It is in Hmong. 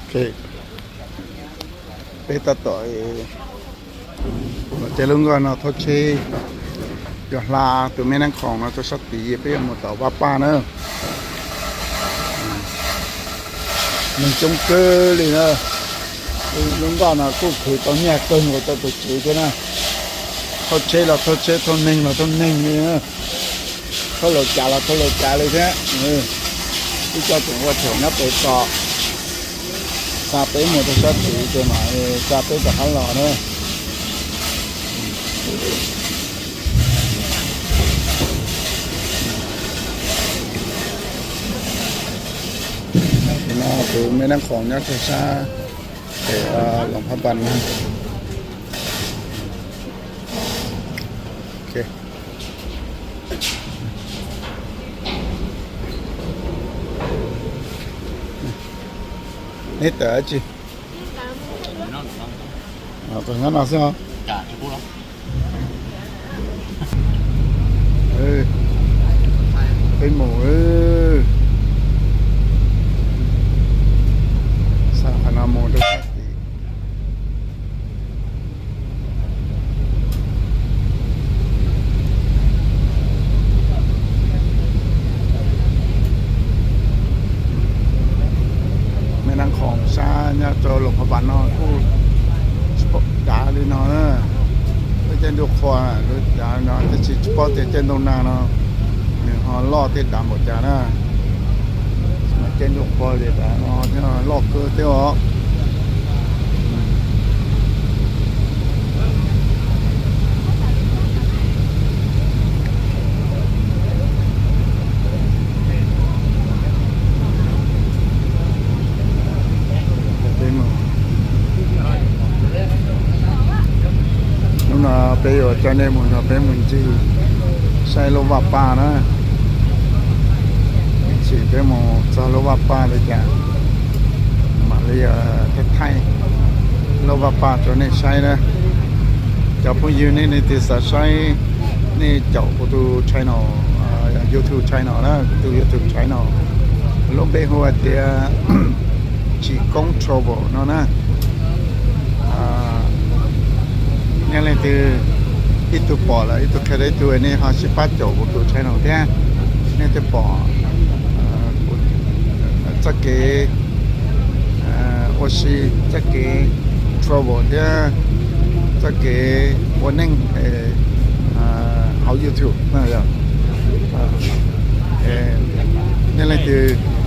Ok, peb tab tom los ces lub nkoj no thauj tsheb, yog hla tus me Nab Khoom no rau sab tid, peb yuav mus tom Vaj Paj na. Neeg coob kawg li na. Lub nkoj no kuj khwv tau nyiaj kawg nkaus rau tus tswv thiab na. Thauj tsheb los thauj tsheb, thauj neeg los thauj neeg li na. Thauj laus cav los thauj laus cav li thiab. Ib co tseem ua tsham nyob pem tod, xa peb mus rau sab tid ces mam xa peb rov qab los na. No tus me Nab Khoom nyob rau sab pem Loos Phab Npas na. Ok. Neb tawm dab tsi? Tawm nyob no xwb os. Peb mus, xa qhov no mus rau sab tid. Me Nab Khoom sab nyob rau Loos Phab Npas no kuj tsis pom dav li no na. Lub caij ntuj qhua, lub caij no tab sis tsis paub tias caij ntuj nag no nws ho loj thiab dav npaum cas na. Mas caij ntuj qhua li dav no thiab loj kawg thiab os. Hnub no peb yuav coj nej mus nrog peb mus ncig saib lub vaj paj na. Ib chim peb mus txog lub vaj paj li cas mam li thaij thaij lub vaj paj rau nej saib na. Cov phooj ywg nej leej twg xav saib, nej caum kuv tus channel, YouTube channel na, kuv tus YouTube channel, lub npe hu hais tias Tsim Koob Travel no na. Nej leej twg ib tug pom lawm ib tug qhia rau ib tug, nej ho sib pab caum kuv tus channel thiab. Nej twg pom txoj kev ua si, txoj kev travel thiab txoj kev ua neej hauv YouTube na yog. Nej leej twg